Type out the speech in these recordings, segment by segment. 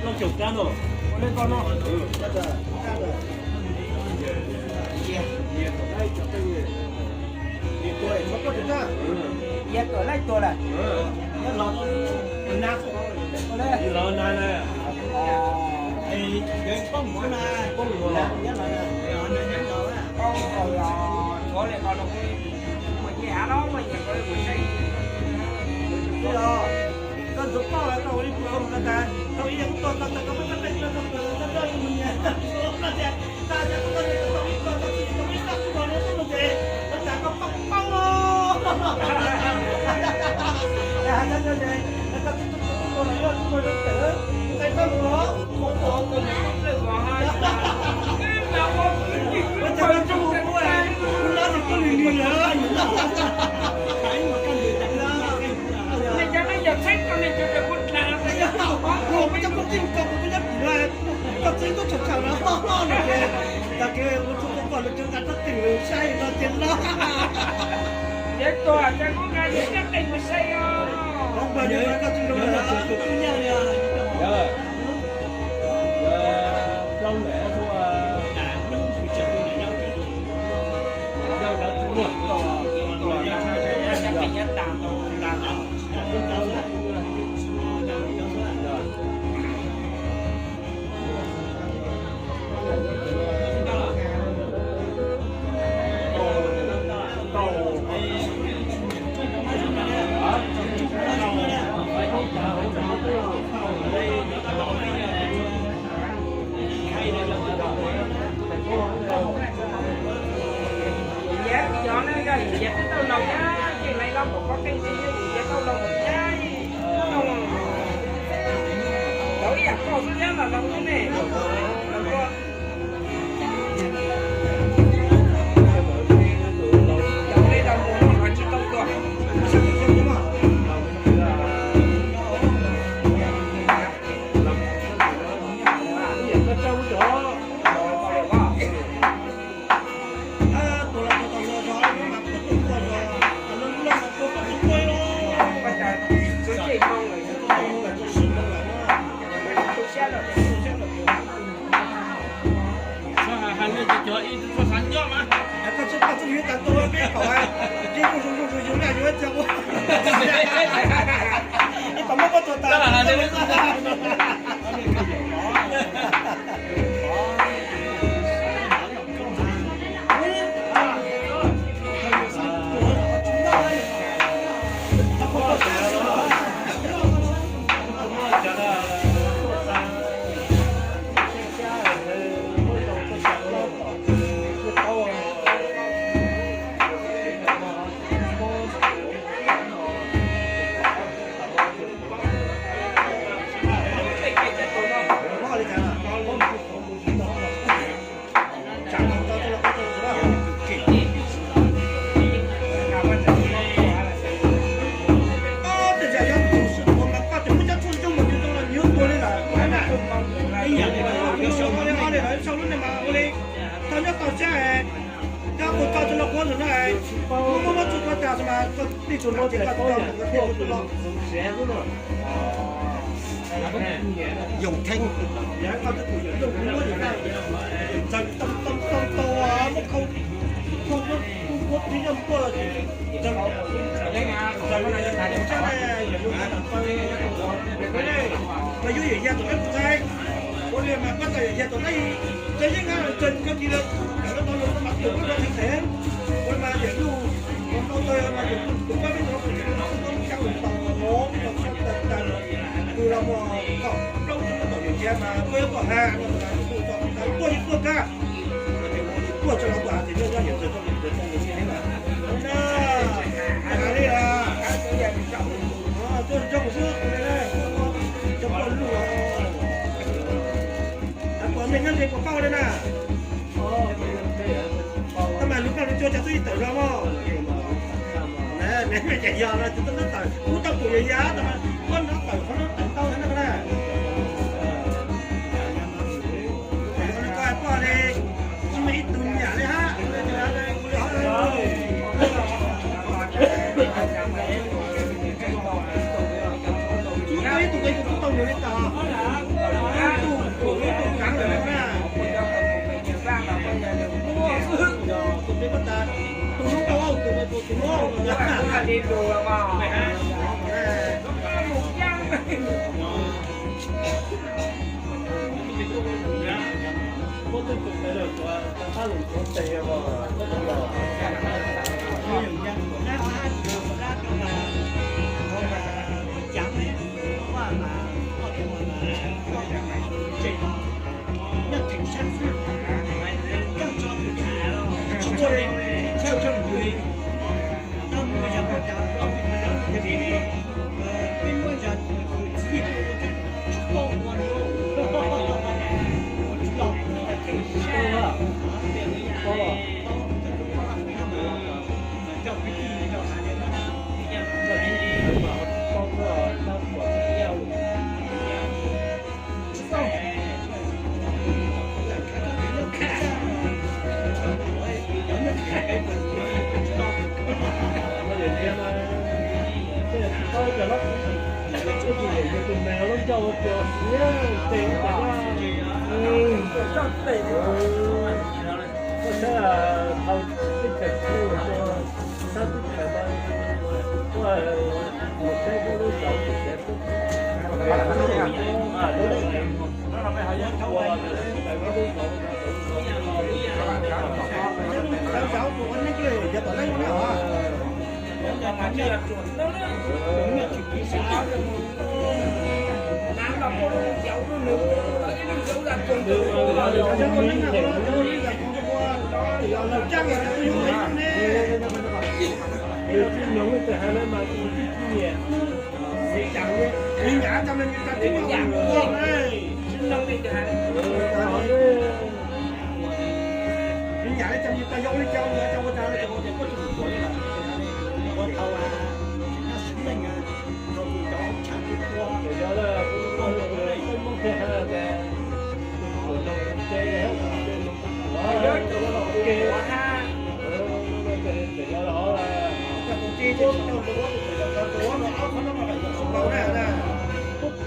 Loj caum rab no. Ua le ko no. Yog tuaj laij tuaj lawm. Yog los na. Yog los na. Koj ntxuav poj tau ib tug mus tas, tau ib yam kuv tuag tau tas koj muab koj tej koj tau koj tau mus nyiam, koj tias tas tias koj tau ib tug tau ib tug tau ib tug tau ib tug tau ib tug ces koj tas koj poob poob os. Koj tib tug tau los yog tug tau tawm, tau tawm os. Ua cas koj tsis hu kuv, kuv los tsis tuaj li li lawm. Koj txib tuaj tsham tsham no, tag kis ua txhua qhov kom lawv tseem nqa rab teem lawv saib no ces loj. Ces tuaj ces kuv nqa rab teem mus saib os. Yog yog twb tau laus thiab, ces laiv los pom pob qeej ces yog yus yog tau laus thiab. Tau ib yam koj xwb thiab los laus thiab ne. Cov li los mus no los tsis tau tuaj. Hais li ces cov ib tug txog xav nyob mas. Koj txhob, koj txhob yuav tas tau peb kom, ces zuj zus zuj zus yus laj yuav cia ua. Ib kom muab koj tua tas. Tau nyob tau siab, koj tus tau coj los kuv tus no, muab muab txuj tuav tas mas koj tij tus no ces koj tau tus no tij tus no. Yoog Theeb, txawm tau tau tau muab khau khau muab muab tib nyuag npuaj los txawm txawm txawm mas yuav yog yam yog tus nab tus txaib, ua li mas koj txawm yog yam yog tus nab, txawm yeej nab txawm koj tis lawm, txawm koj tau yog koj mas tus koj tau theej theej, ua li mas yam luj, tau tau mas yam luj tus koj peb tus koj tau tau tau tau tau tau tau tau tau los mus kom plaub tug koj tau yog yam mas koj yuav tuaj has no mas tuaj tuaj kag. Tuaj tso los tuaj hais tias nyob nyob yawm txawg txoj lus txawg txoj lus tiag na. Hais li os, tuaj zoo xwb, cov poj lug, puas mej nyob ze puas paub li na? Koj mas lug paj lug cua cas twb ib tawm los mog. Ces yog los tsis tau nab tawm, kuv tau pum yog yam tas mas koj nab tawm qhov no tawm tau na koj na. Koj poj li tsis muaj ib tug nyiam li hab. Kuv li hab, kuv li hab. Kuv tau ib tug nqe kuv tau nws li tas.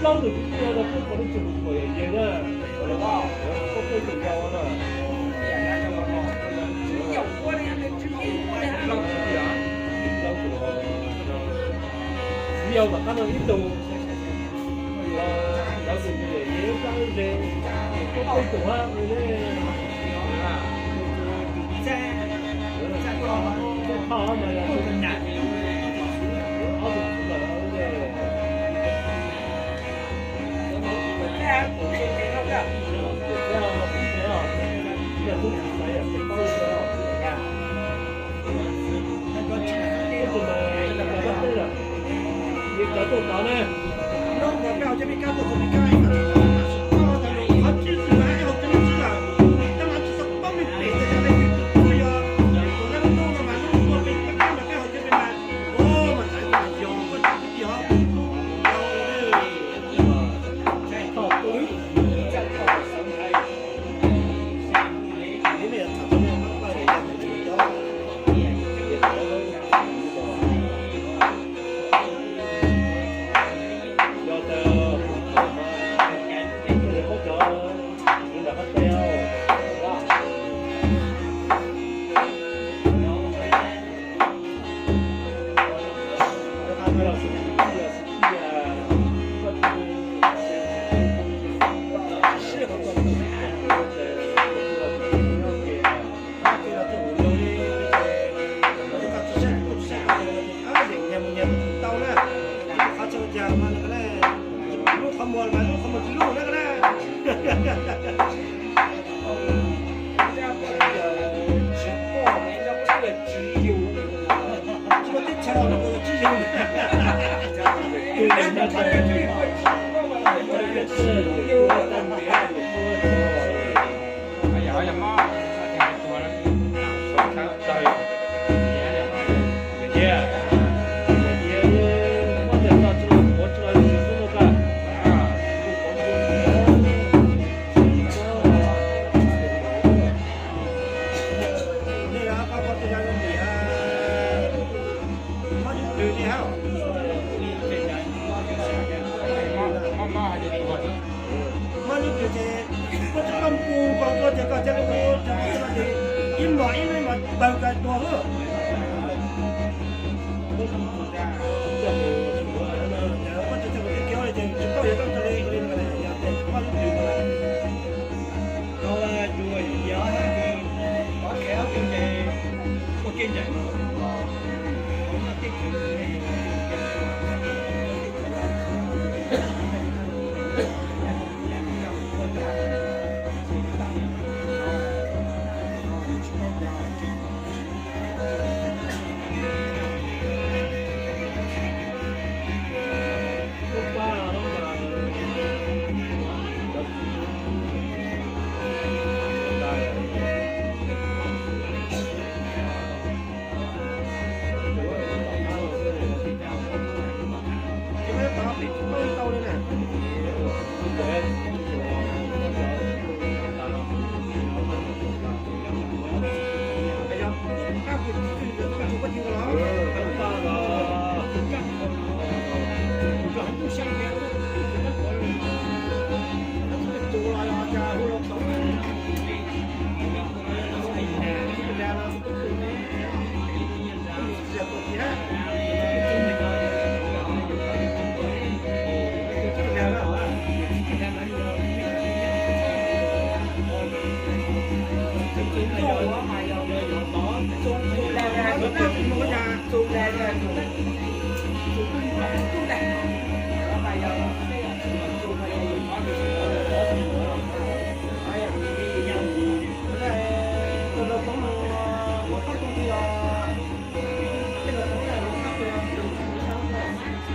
Plaub tus kwv tij no puag thaum lub tsev mus pom yam yees na. Txiv yau tom qab no ib tug, lawv tus yam yees ib plab ze, peb tus hab ne. Thoj mas yog ob tug txiv lawm ne. Lub qhov muag mas lub qhov muag tsis lub na. Muab lub kws ces koj tsis tau mus nkaus koj ces koj cia li mus, ib mos ib mos tawg kawg tuag xwb. Muaj tsis txog kuv tej kev ua li ces tsis paub yuav coj txog li li no, yog tias tsis paub lub twg no, tau yus yog ces pov khev ob tug ces ua kev ncaim, noj kev khwv.